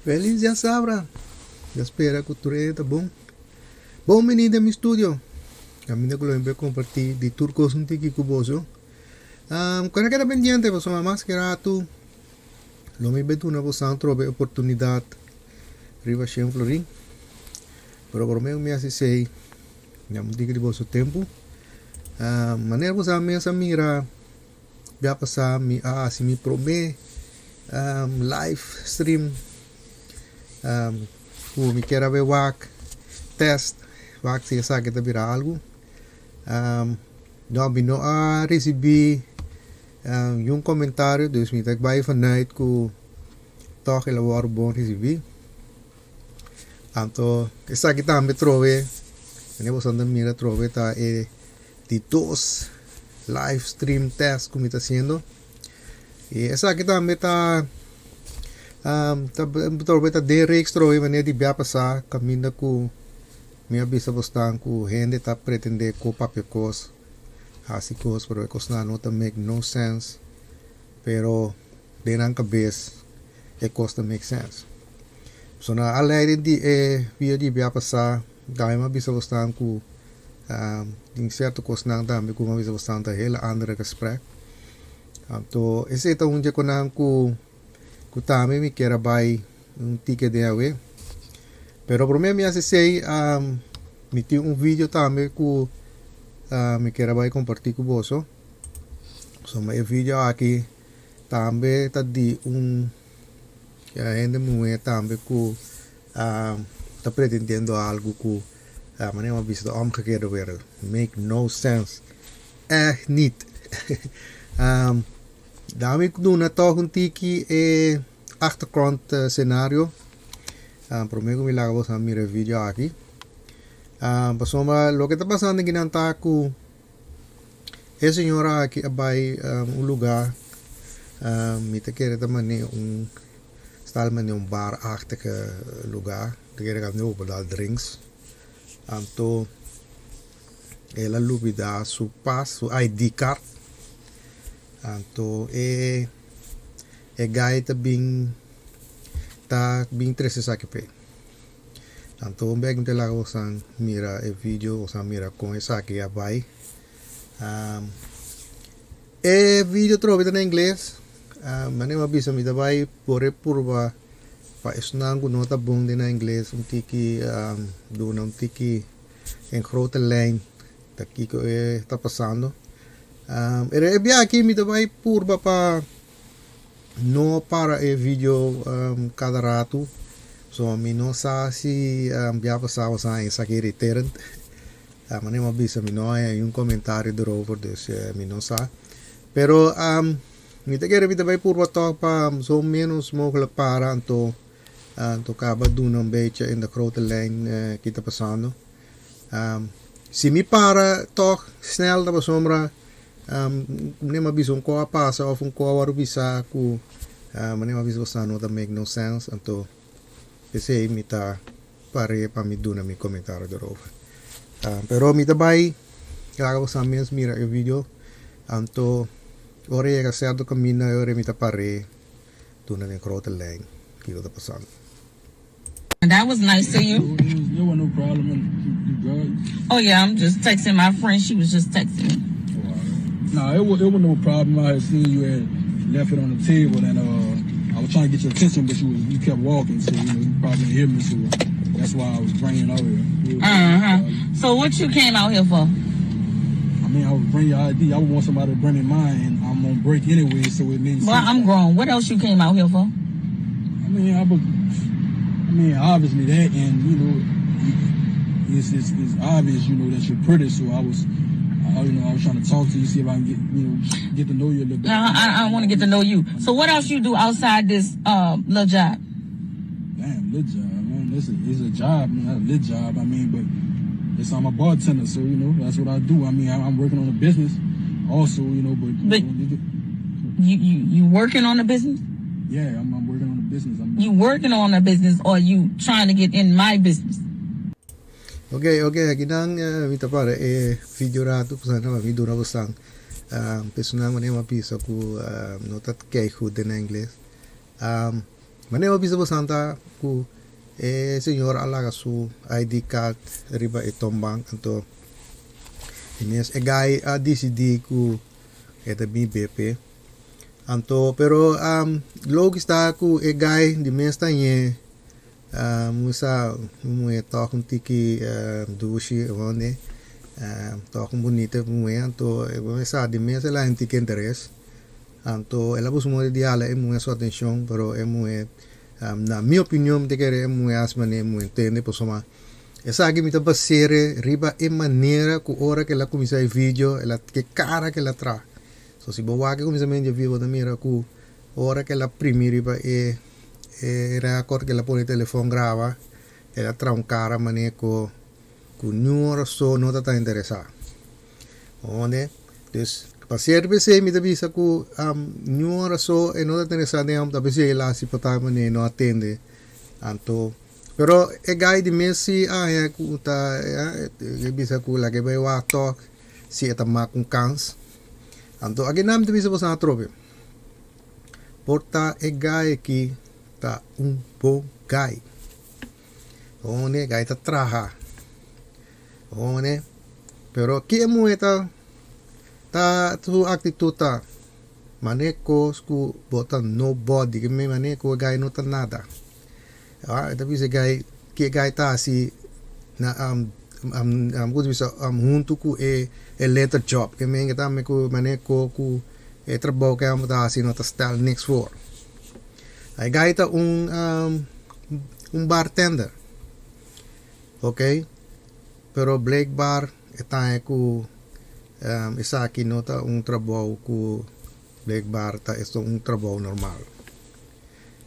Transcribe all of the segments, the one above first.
Feliz diasabra! Mi a spera ku tur e ta bon. Bon bini den mi studio. Kaminda ku lo mi por kompartí di tur kos un tiki ku boso. Ku a keda pendiente pasobra mas ke ratu lo mi bai duna boso trobe oportunidat riba Shen Florin. Pero promé ku mi hasi esei, mi a un tiki di boso tempu. Manera ku boso mes a mira. Bia pasá mi a hasi mi promé live stream ku mi kier a bai wak test wak si esaki ta bira algu. No mi no a risibí niun komentario dus mi ta bai vanuit ku tòg el a wòrdu bon risibí. Anto esaki tambe trobe manera boso ta mira trobe ta e di dos live stream test ku mi ta hasiendo i esaki tambe ta ta trobe ta den reeks trobe manera di bia pasa kaminda ku mi a bisa bosnan ku hende ta pretende ku papia kos hasi kos pero e kosnan no ta make no sense pero den nan kabes e kos ta make sense so na a leiding di e video di bia pasa tambe mi a bisa bosnan ku Tin cierto cosnan tambe cu mi a bisa bastante ta heel andere gesprek. Anto esey ta un dje conan cu cu tambe mi kier a bay un tike den awe. Pero prome mi haci esey mi tin un video tambe cu mi kier a bay comparti cu boso. Pasobra e video aki tambe ta di un hende muhe tambe cu ta pretendiendo algo cu Manera mi a bisa de omgekeerde wereld. Make no sense. Echt niet. Dame mi duna toch un tiki e achtergrond scenario. Prome ku mi laga boso mira e video aki. Pasobra loke ta pasando akinan ta ku e señora aki a bai un lugar mi ta kere ta mane un stal mane un bar-achtige lugar. Ta kere kaba mi por dal drinks. Anto el a lubida su pas, su ID card. Anto e e guy ta bin ta bin trese esaki p'e. Anto un bek mi ta laga bosan mira e video, bosan mira kon esaki a bai. E video trobe ta na ingles, manera mi a bisa mi ta bai por e purba pa esnan ku no ta bon den nan ingles un tiki duna un tiki en grote lijn ta kiko e ta pasando. Pero e biaha aki mi ta bai purba pa no para e video kada ratu, so mi no sa si biaha pasa boso a esaki irriterend. Manera mi a bisa mi no haña niun komentario derover dus mi no sa. Pero mi ta kere mi ta bai purba tòg pa zo menos mogelijk para anto anto kaba duna un bechi in de grote lijn ki ta pasando. Si mi para tòg snel ta pasobra manera mi a bisa un kos a pasa òf un kos a wòrdu bisa ku manera mi a bisa boso no ta make no sense anto p'esei mi ta Par'e pa mi duna mi comentario derover. Pero mi ta bay laga boso mes mira e video anto ora e yega cierto caminda e ora mi ta par'e duna den grote lijn kico ta pasando. That was nice of you. There was no problem. You good? Oh yeah, I'm just texting my friend. She was just texting me. No, it was, it was no problem. I had seen you had left it on the table, and I was trying to get your attention, but you was you kept walking, so you know you probably didn't hear me. So that's why I was bringing out here. So what you came out here for? I mean, I would bring your ID. I would want somebody to bring me mine, and I'm on break anyway, so it means. Well, I'm grown. What else you came out here for? I mean, I would. I mean, obviously that, and you know, it's, it's, it's obvious, you know, that you're pretty. So I was, I, you know, I was trying to talk to you, see if I can get, you know, get to know you a little bit. No, I, I want to get to know you. So what else you do outside this little job? Damn, little job, man. This is a job, man. Not a lit job. I mean, but it's I'm a bartender, so you know that's what I do. I mean, I, am working on a business, also, you know, but but you know, you, you you working on a business? Yeah, I'm, I'm working on a business. I'm, you working on a business or you trying to get in my business? Ok, ok, aki nan mi ta para e video rato pasobra nan mi duna bosan personan manera mi a bisa ku no ta kei goed den ingles. Manera bo bisa bo santa ku e señor a laga su ID card riba e tombang anto e mes e guy a disidí ku e ta bin BP. Anto pero loke sta ku e guy di mes ta ñe musa muhe tòg un tiki dushi wonde tòg un bunita muhe anto e sa di mes el a un tiki interes. Anto el a busca modo di hala e muhe su atencion, pero e muhe, na mi opinion mi ta kere e muhe haci manera e muhe ntende, pasobra esaki mi ta basere riba e manera cu ora cu el a cuminsa e video, el a ke cara cu el a traha. So si bo wak e cuminsamentu di e video bo ta mira cu ora cu el a primi riba e e record cu el a pone e telefon graba, el a traha un cara manera cu cu niun ora so no ta tan interesa. Honde? Dus, pa ser p'esei mi ta bisa ku niun ora so e no ta tene sa den hom, ta p'esei el hasi pa tal manera e no a tende. Anto, pero e gai di mes si a haña ku ta e bisa ku laga e bai wak tòg si e ta mak un kans. Anto, akinan mi ta bisa boso atrobe, por ta e gai aki ta un bon gai. Honde, gai ta traha. Hone, pero ki e muhe ta ta su actitud ta mane cos cu bo ta nobody, ki mane cu e guy no ta nada. Ah, e ta bisa e guy ki e guy ta haci na como ta bisa hunto cu e e letter job, ke men ke ta cu mane co cu e trabou ke amo ta haci no ta stel niks voor. E guy ta un un bartender. Ok, pero blijkbaar e taña ku esaki no ta un trabou ku blijkbaar ta esto un trabou normal.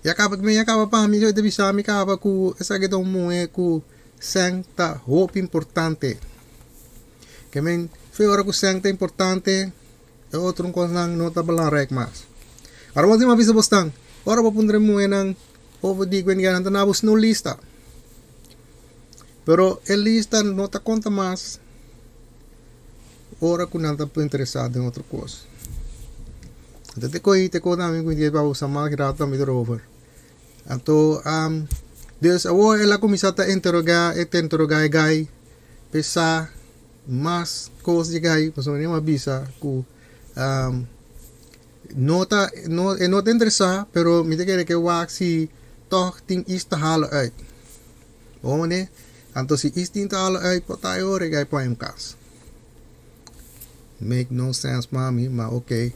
Ya kaba mi ya kaba pa mi ta bisa mi kaba ku esaki ta un muhe ku sèn ta hopi importante. Ke men fe ora ku sèn ta importante e otro kosnan no ta belangrijk mas. Ora bo tin a bisa bosnan, ora bo puntra e muhenan Over di gwen nan ta na bo sno lista. Pero e lista no ta konta mas ora ku nan ta interesá den otro kos. Anto te ko'i te kos tambe ku pa usa mal rato tambe ta over. Anto dus awor el a kuminsá ta interogá e ta interogá e gai pa e sa mas kos di e gai pasobra mi a bisa ku No ta, no, e no ta interesá, pero mi ta kere ke wak si tòg tin is ta hala uit. Bo mane? Anto si is tin ta hala uit, por ta e ora e gai pon em kas. Make no sense mami, ma ok.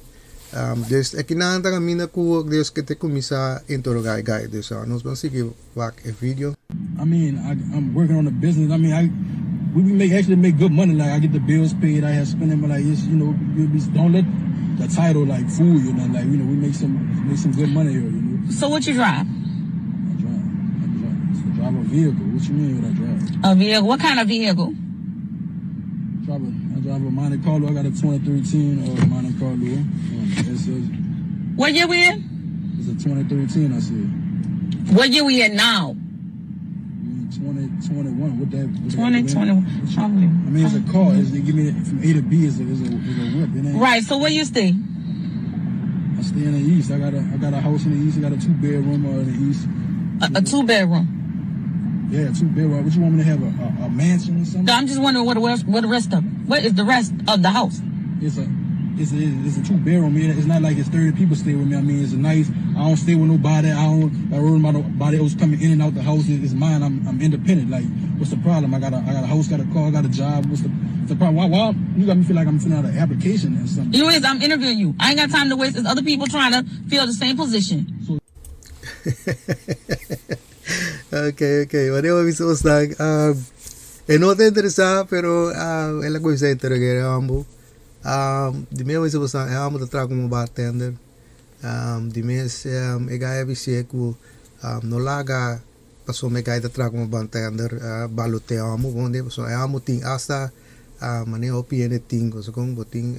Dus ekinan ta kaminda ku dus ke te kuminsá interogá e gai. Dus nos ban sigui wak e video. I mean, I, I'm working on a business. I mean, I we make actually make good money. Like I get the bills paid. I have spending, but like it's you know, you be, don't let the title like fool you. Know, like you know, we make some make some good money here. You know. So what you drive? I drive. I drive. So drive a vehicle. What you mean what I drive? A vehicle. What kind of vehicle? Drive a, I drive a Monte Carlo. I got a 2013 Monte Carlo. SS. What year we in? It's a 2013, I said. What year we in now? 2021. What that? What 2021. I mean, it's a car. It's, it give me from A to B. It's a, it's a, it's a whip. It ain't, right. So where you stay? I stay in the east. I got a I got a house in the east. I got a 2 bedroom in the east. A 2 bedroom. Yeah, 2 bedroom. What you want me to have a, a, a mansion or something? I'm just wondering what the rest, what the rest of what is the rest of the house? It's a 2 bedroom. It's not like it's 30 people stay with me. I mean, it's a nice. I don't stay with nobody. I don't. I worry about nobody else coming in and out the house. It's mine. I'm independent. Like, what's the problem? I got a house, got a car, got a job. What's the problem? Why you got me feel like I'm filling out an application or something? You is. I'm interviewing you. I ain't got time to waste. There's other people trying to fill the same position. So Ok. Wanneer we zo staan. E no ta interesá, pero el a kuminsá interogá e hòmber. Di mes bo bisa e hòmber ta traha komo bartender. Di mes e gai a bis'é ku no laga pasobra e gai ta traha komo bartender balot'é e hòmber bon den pasobra e hòmber tin asta manera hopi hende tin kosa kon bo tin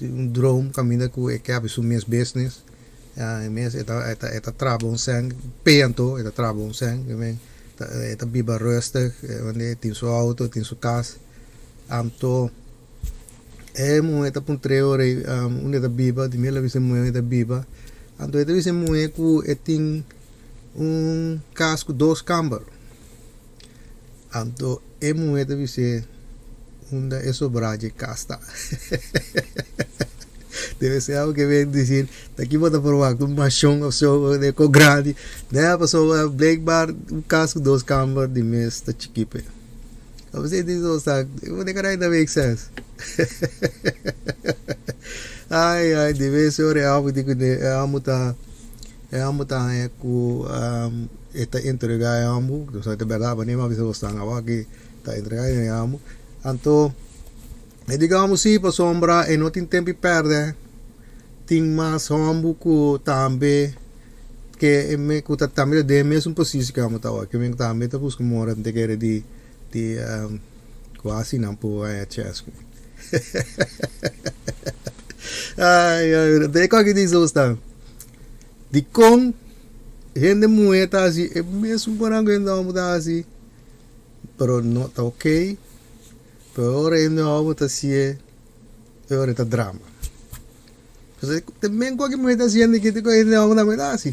un droom kaminda ku e ke habri su mes business. E mes e ta e ta traha bon sèn p'e anto e ta traha bon sèn e ta biba rustig e tin su auto tin su kas anto e muhé ta puntr'é ora unda e ta biba di mi el a bisa e muhé unda e ta biba anto e ta bisa e muhé ku e tin. Un kas ku dos kamber. Anto e muhé ta bis'é, Unda e sobrá dje kas ta? Debe ser algu ke ben dicir, ta ki bo ta por wak un mansion of so de ko grandi. Nè, pasobra blijkbaar un kas ku dos kamber di mes ta chikí p'e. Of si di so sa, de caray ta make sense. Ai ai, di mes ora e amo di kuné, e amo ta e amo ta haña ku e ta entregá e amo, so ta bèrdat, pa nima bisa bosnan awor aki ta entregá e amo. Anto e digamos si pasobra e no tin tempu di pèrdè, tin mas hòmber ku tambe ke e me ku ta tambe ta den e mesun posisi ku amo ta awor, ke men tambe ta buska mora te kere di di ku hasi nan por haña chèns ku mi. Ai ai, de kòke di so stan. Dikon hende muhé ta hasi e mesun konan ku hende hòmber ta hasi, pero no ta ok, pero ora hende hòmber ta hasié e ora ta drama. Entonces te men koke muhé ta hasiendo aki te koke hende hòmber tambe ta hasi.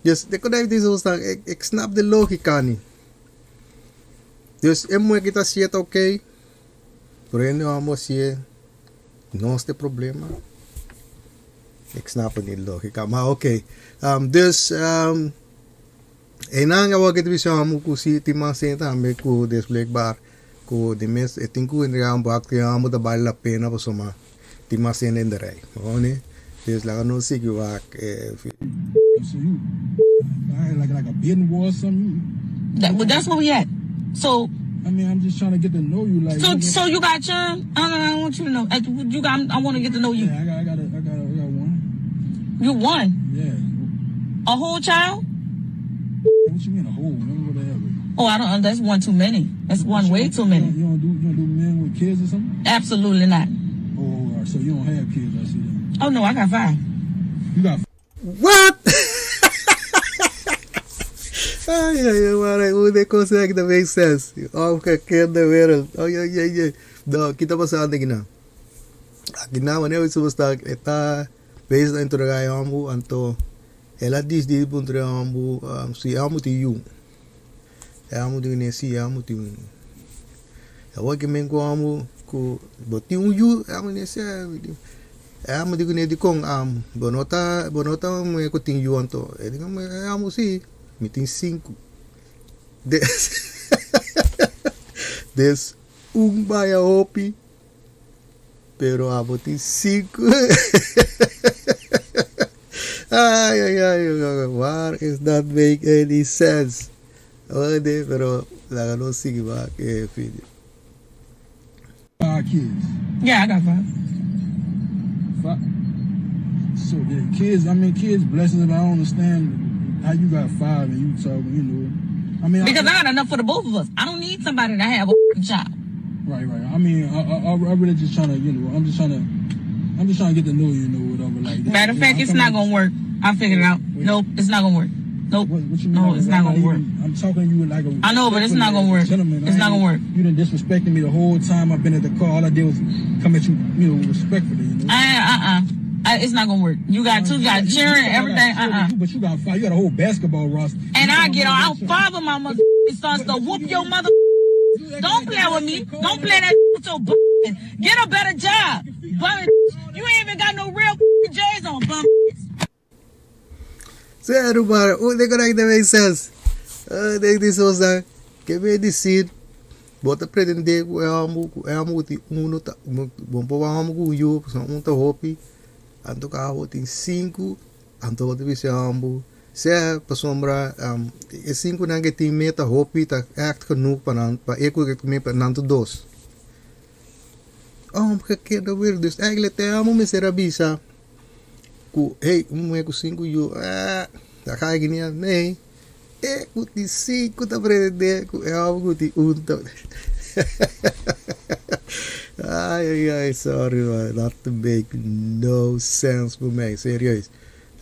Dus de konan di so stan, ik snap de logika ni. Dus e muhé ki ta hasié ta ok, pero hende hòmber hasié nos ta e problema. Ik snap het niet logika, maar oké. Dus einan awor ke ta bisa amo ku si tin mas hende tambe ku des blijkbaar ku di mes e tin ku entrega un bak tin amo ta bale la pena pasobra tin mas hende den de rij. Hoor Dus laga nos sigui wak e video. So you, like like a bidding war or something? That, well, that's where we at. So I mean, I'm just trying to get to know you, like. So you know. so you got children? I don't, I want you to know. You got? I want to get to know you. Yeah, I got, I got, a, I got, a, I got one. You one? Yeah. A whole child? What you mean a whole? What the hell? Oh, I don't. That's one too many. That's one You way don't- too many. You don't, you don't do you don't do men with kids or something? Absolutely not. Oh, all right. So you don't have kids, I see that. Oh no, I got five. You got What? Ai, ai, ai, maar hoe de kos aki ta make sense? Omgekeerde wereld. Ai, ai, ai, ai. No, ki ta pasando aki nan? Aki nan, wanneer we sta, e ta bezig ta interroga e homber, anto el a disidi puntra e homber um, si e homber tin yu. E homber di ne si, e homber tin un. Awor ki men ku homber ku bo tin un yu, e homber di ne si. E amo di kuné dikon amo bo no ta bo no ta un muhé ku tin yu anto e di e amo si mi tin sinku des des un baya hopi pero abo tin sinku ay ay ay waar is dat make any sense ode pero laga nos sigui wak e video. Five kids. Yeah, I got five. Five. So yeah, kids. I mean, kids blessings. But I don't understand how you got five and you talking. You know, I mean, Because I got enough for the both of us. I don't need somebody to have a child. Right, right. I mean, I, I, I really just trying to, you know, I'm just trying to, I'm just trying to get to know you, you know, whatever. Like that. Matter of You know, fact, I'm it's not coming- gonna work. I figured it out. Nope, it's not gonna work. Nope. What, what you mean? No, it's not I'm gonna work. even- I'm talking to you like a. I know, but it's not gonna work. Gentleman, It's I not ain't- gonna work. You done disrespected me the whole time I've been at the car. All I did was come at you, you know, respectfully. You know. I, uh, uh I, it's not gonna work. You got two, you got children, You got everything. children, Uh, uh you- But you got five. You got a whole basketball roster. And You I got get a all, whole I'll father my mother sons to whoop your mother. Don't play with me. Don't play that with your b- Get a better job. Bum. You ain't even got no real J's on, bum. Seru maar, hoe de correct dat make sense? Uh, denk die zo zijn. Ke me decir, bo ta pretende ku e amo, ku e amo tin uno ta, bon po amo ku yu, so un ta hopi, anto ka abo tin sinku, anto bo ta bisa amo, se pasobra um, e sinku nan ke tin me ta hopi ta echt genoeg pa nan, pa e ku ke me pa nan ta dos. Omgekeerde wereld. Dus eigenlijk te amo mester a bisa ku hey, un muhé ku sinku yu, ah, dat ga ik niet aan. Nee, e ku tin sinku ta pretendé ku e hòmber ku tin un ta. Ai, ai, ai, sorry man, dat make no sense pa mi, serieus.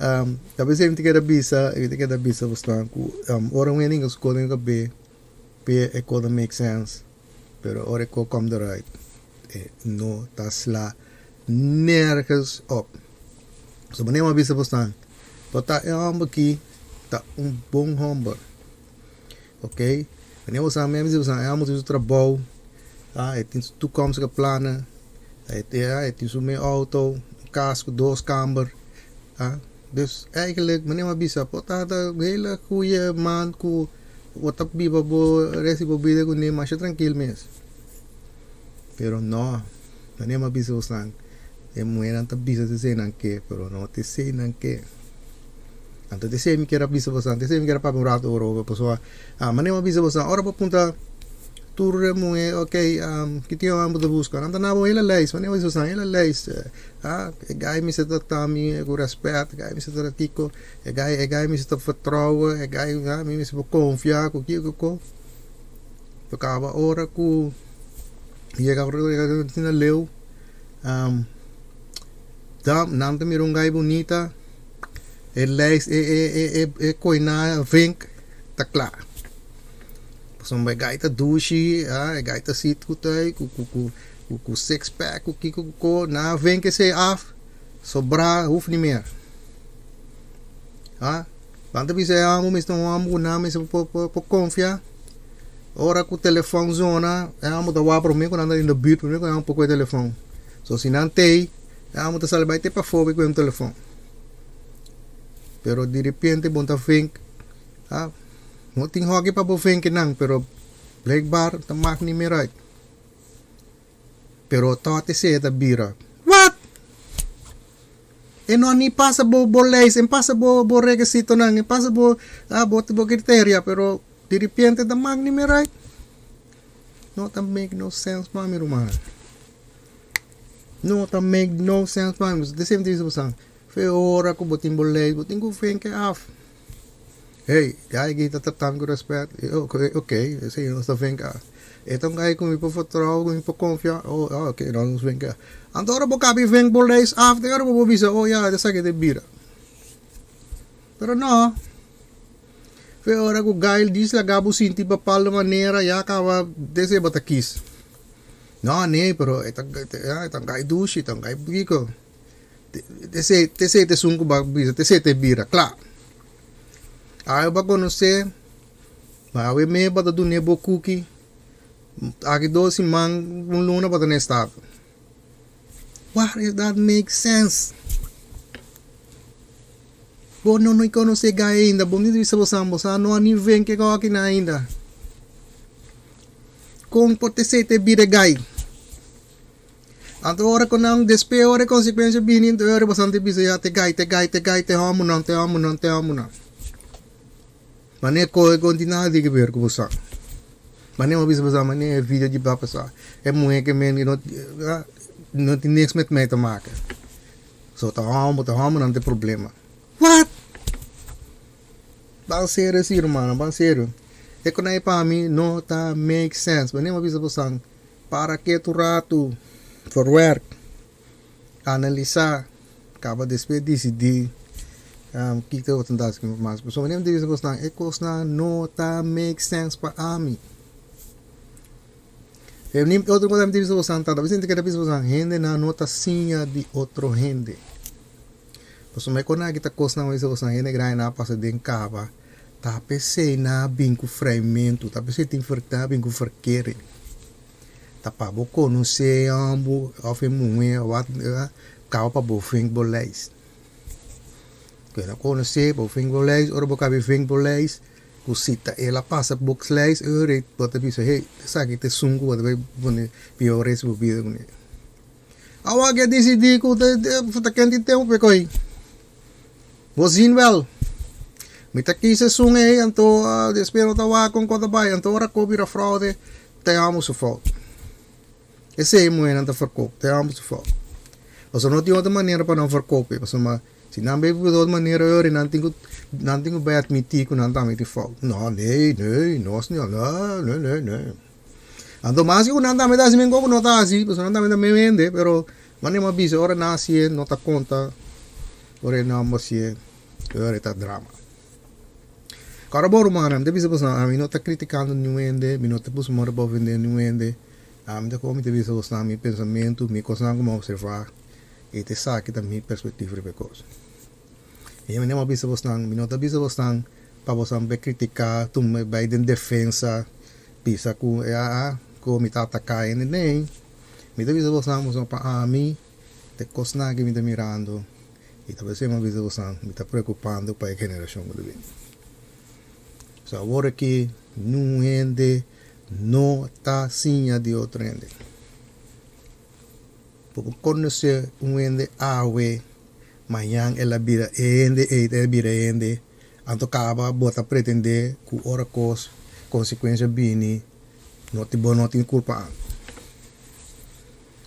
Um, ta bes mi ta keda bisa, mi ta keda bisa bosnan ku um, ora un hende su kos den kabé, p'e e kos ta make sense, pero ora e kos kom eruit, e no ta sla nergens op. So manera mi a bisa bosnan, por ta e hòmber aki. Ta un bon hòmber. Ok. Wanneer bo sa mi bisa e amo tin su trabou, ah, e tin su toekomstige plannen, e e tin su mes auto, un kas ku dos kamber, ah. Dus eigenlijk wanneer mi a bisa por ta ta un hele goeie man ku bo ta biba bo rest di bo bida kuné masha trankil mes. Pero no, wanneer mi a bisa bosan e muhernan ta bisa esei nan ke pero no ta esei nan ke. Anto ta esei mi kier a bisa bosan, ta esei mi kier a papia un rato over pasobra manera mi a bisa bosan ora bo puntra tur e muher ok ki tin awan bo ta buska nan ta na bo hela lijst manera mi a bisa bosan hela lijst e guy mester trata mi ku respet e guy mester trata kiko e guy e guy mester ta vertrouwen e guy mi mester por konfia ku kiko ku kiko kaba ora ku yega asina leu nan ta mira un guy bunita. E lijst, e e e e e koina vink ta kla. Pasobra e gai ta dushi, ah, e gai ta sit ku tei, ku ku ku ku ku six pack, ku kiko ku ko, nan a vink esei af, sobrá hoef ni meer. Ah, nan ta bisa e amo mester un amo ku nan mester por por por konfia. Ora ku telefòn zona, e amo ta wak promé ku nan ta den de buurt, promé ku nan por kohe telefòn. So si nan tei, E amo ta sali bai te pafó ku e telefòn. Pero di repente bo ta vink, ah, no tin hoki pa bo vink nan, pero blijkbaar ta mak ni meer uit. Pero tot esei ta bira, wat? E no ni pasa bo bo lijst, e pasa bo bo rekisitonan, e pasa bo ah bo bo kriteria, pero di repente ta mak ni meer uit. No ta make no sense pa mi ruman. No ta make no sense pa mi. De same thing bosan. Fe ora ku bo tin bo lei, bo tin ku venke af. Hey, guy aki ta trata mi ku respet. Ok, esei nos ta venke af. E ta un guy ku mi por vertrouwen, ku mi por konfia. Oh, ok, nos nos venke af. Anto ora bo kabi venk bo leis af, te ora bo por bisa, oh ya, esaki ta bira. Pero no. Fe ora ku guy dis laga bo sinti bepaalde manera, ya kaba desei bo ta kis. No, nee, pero e ta, e ta un gai dushi, e ta un gai biko. Esei, esei ta esun ku bo a bisa, esei ta e bira, kla. Awe bo a konosé, ma awe mes bo ta dun'é bo kuki, aki dos siman, un luna bo ta na e stad. What is that make sense? Bo no no konosé gai ainda, bo no bisa bo san, bo sa no a ni ven ke kòkina ainda. Kon por ta esei ta e bira gai? Anto ora ku nan despues ora e konsekuensia bini anto ora boso ta bisa ya ta e gai ta e gai ta e gai ta e hòmbernan ta e hòmbernan ta e hòmbernan. Manera kohe kon tin nada di keber ku boso. Manera bo bisa boso manera e video di papa sa e muhé ke men no no tin niks met mij te maken. So ta hòmber ta hòmbernan ta e problema. Wat? Ban serio si rumannan, ban serio. E ku nan pa mi no ta make sense. Wanneer mi a bisa bosan, para ketu ratu, verwerk, analisa, kaba despues disidí kiko bo ta hasi mas. Pasobra wanneer mi ta bisa bosan, e kosnan no ta make sense pa ami. E otro kos mi ta bisa bosan ta, mi sinti ke ta bisa bosan, hendenan no ta siña di otro hende. Pasobra e kona aki ta kosnan wens kosnan hende grandi nan a pasa den kaba ta p'esei nan a bin ku freimentu ta p'esei tin nan a bin ku verkering ta pa bo konosé e hòmber òf e muhé òf wat kaba pa bo vink bo lijst ku nan konosé bo vink bo lijst ora bo kaba e vink bo lijst ku si ta el a pasa bo lijst e ora bo ta bisa hey esaki ta esun ku bo ta bai pone biba rest di bo bida kuné. Awa ke disidí ku ta ken tin tempu p'e ko'i. Bo zien wel. Mi ta kis esun ei, anto despues no ta wak kon ku ta bai. Anto ora ku bira fraude, ta e amo su fout. Esei muhernan ta verkoop, ta e amo su fout. Pasobra no tin otro manera pa nan verkoop ei, pasobra si nan bai di otro manera ora nan tin ku nan tin ku bai atmití ku nan tambe tin fout. No, nee, nee, nos no, nee, nee, nee. Anto mas ku nan tambe ta hasi men koko no ta hasi, pasobra nan tambe ta men hende, pero manera mi a bisa ora nan hasié no ta konta, ora e nan bo hasié ora e ta drama. Kòrda bo rumannan, mi ta bisa boso ami no ta kritikando niun hende, mi no ta buska manera pa ofendé niun hende, ami ta komo mi ta bisa boso mi pensamentu, mi kosnan ku mi a opservá, i ta esaki ta mi perspektiva riba e kos. I manera mi a bisa boso, mi no ta bisa boso. pa boso be kritiká, tuma bai den defensa, bisa ku a ku mi ta ataká hende. Nee, mi ta bisa boso boso pa ami te kosnan ku mi ta mirando i ta pesei mi a bisa boso mi ta preokupando pa e generashon ku ta bini. So awor aki niun hende no ta siña di otro hende. Bo por konosé un hende awe, mañan el a bira e hende ei ta bira e hende, anto kaba bo ta pretendé ku ora kos konsekuensia bini no tin bo no tin kulpa anto.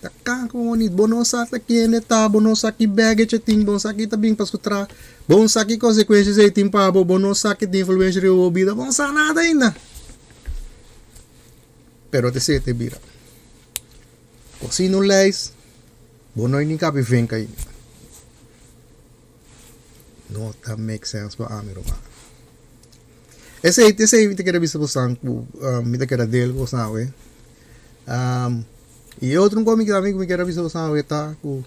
Ta kanka bo ni bo no sa ta kende ta, bo no sa ki baggage e tin, bo no sa ki ta bin pa su tra, bo no sa ki konsekuensias ei tin pa bo, bo no sa ki tin influensia riba bo bida, bo no sa nada ainda. Pero ta esei ta e bira. Cosina un lijst, bo no ni cabe venka ainda. No ta make sense pa ami ruman. Esei, esei mi ta kere bisa bosan ku mi ta kere deel ku bosan awe. I e otro kos mi tambe ku mi kere bisa bosan awe ta ku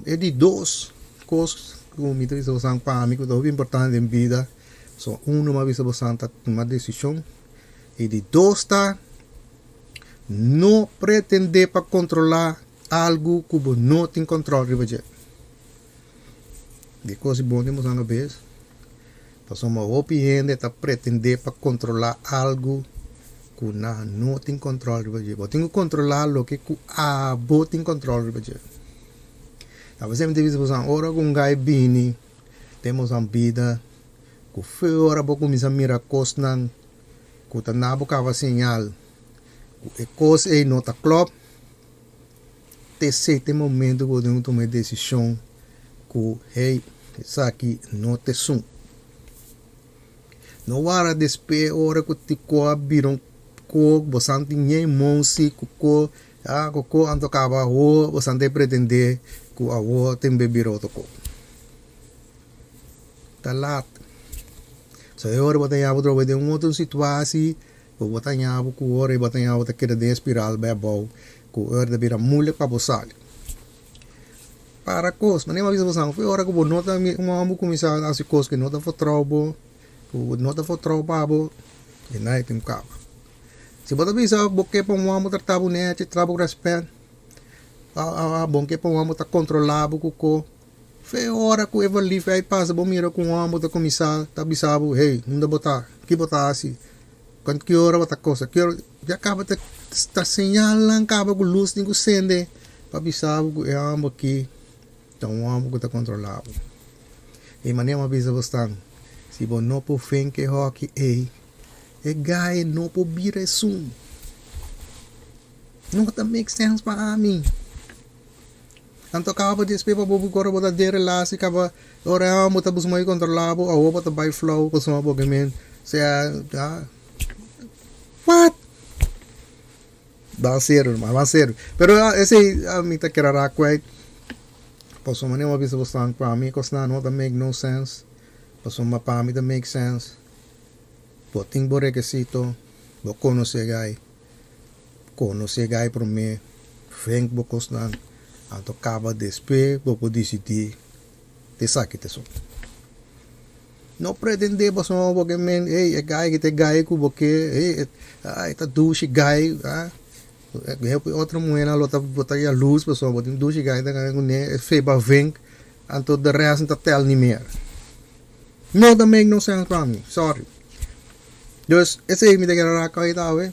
e di dos kos ku mi ta bisa bosan pa ami ku ta hopi importante den bida. So uno mi a bisa bosan ta tuma desishon i di dos ta No pretendé pa kontrolá algu ku bo no tin kòntròl riba dje. Di kos bon den boso kabes, pasobra hopi hende ta pretendé pa kontrolá algu ku nan no tin kòntròl riba dje. Bo tin ku kontrolá loke ku abo tin kòntròl riba dje. Awe mi ta bisa boso, ora ku un gai bini den boso bida, ku fe ora bo kuminsá mira kosnan ku ta na bo kaba señal ku e kos ei no ta klòp, te esei ta e momento ku bo tin ku tuma e desishon ku hey esaki no ta esun. No wara despues ora ku ti ko a bira un ko bo san tin ñei monsi ku ko ah ku ko anto kaba awo bo san ta pretende ku awo tin be bira otro ko. Ta lat. So e ora bo ta yabu trobe den un otro situatie ku bo ta yabu ku ora bo ta yabu ta keda den e spiral bai abou ku ora ta bira moeilijk pa bo sali. Para kos, manera mi a bisa bo san, ora ku bo no ta un homber kuminsá hasi kos ku no ta vertrouw bo, ku no ta vertrouw pa bo, e nai tin ku kaba. Si bo ta bisa bo ke pa un homber trata bo nechi, trata bo ku rèspèt, bo ke pa un homber ta kontrolá bo ku ko. Fe ora ku e verliefdheid pasa bo mira ku un hòmber ta kuminsá ta bisa bo, hey, unda bo ta? Ki bo ta hasi? Ki ora bo ta kosa? Ki ora? Ya kaba ta ta señalnan kaba ku lus tin ku sende pa bisa bo ku e hòmber aki ta un hòmber ku ta kontrolá bo. E manera mi a bisa bo stan, si bo no por venke e hòki ei, e gai no por bira esun. No ta make sense pa ami. Anto kaba despues pa bo ora bo ta den relatie kaba ora e homber ta busca modo di controla bo awo bo ta bai flow pasobra bo ke men sea what ban serio hermano ban serio pero esey ami ta kere raak kwijt pasobra manera mi a bisa bo stan pa mi cosnan no ta make no sense pasobra pa mi ta make sense bo tin bo rekisito bo conoce guy. Konosé gai promé, venk bo kosnan, anto kaba despues bo por disidí esaki ta esun. No pretendé pasobra bo ke men, ey, e gai aki ta e gai ku bo ke, ey, e ta dushi gai, ah, e otro muhénan lo ta bo ta yalus pasobra bo tin dushi gai ta kaba kuné, e feba venk, anto de rèst no ta tèl ni mer. No ta make no sense pa mi, sorry. Dus esei mi ta kere raak uit awe.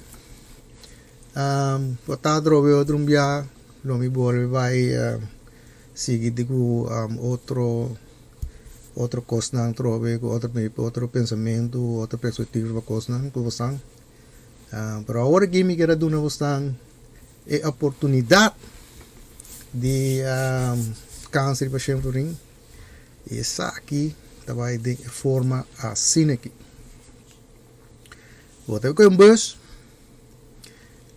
Por ta atrobe otro un bia lo mi bolbe bai sigui di ku otro otro kosnan atrobe ku otro otro pensamentu otro perspectiva pa kosnan ku bosan. Pero awor aki mi kere duna bosan e oportunidat di kanser di pashent Florin. I esaki ta bai den e forma asina aki. Bo ta kohe un bus,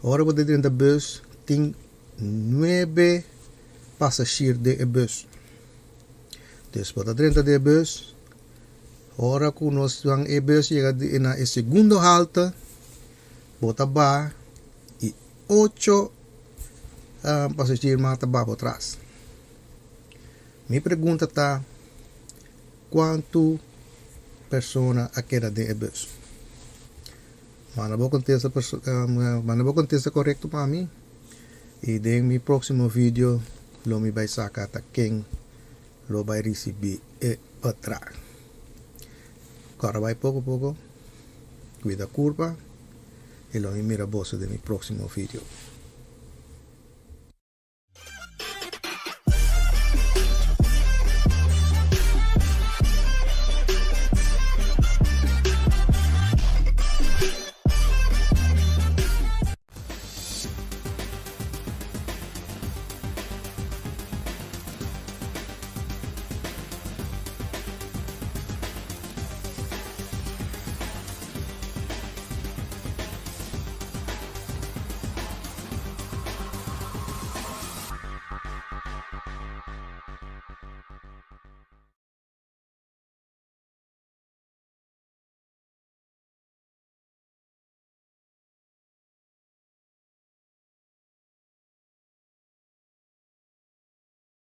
ora bo ta drenta bus tin nuebe pasashir den e bus. Dus bo ta drenta den e bus, ora ku nos ban e bus yega na e segundo halte, bo ta baha i ocho pasashir mas ta baha bo tras. Mi pregunta ta, Kuantu persona a keda den e bus? Manda bo kontesta manda bo kontesta korekto pa mi i den mi próksimo video lo mi bai saka ta ken lo bai risibí e bedrag. Kòrda bai poko poko, kuida kurpa i lo mi mira boso den mi próksimo video.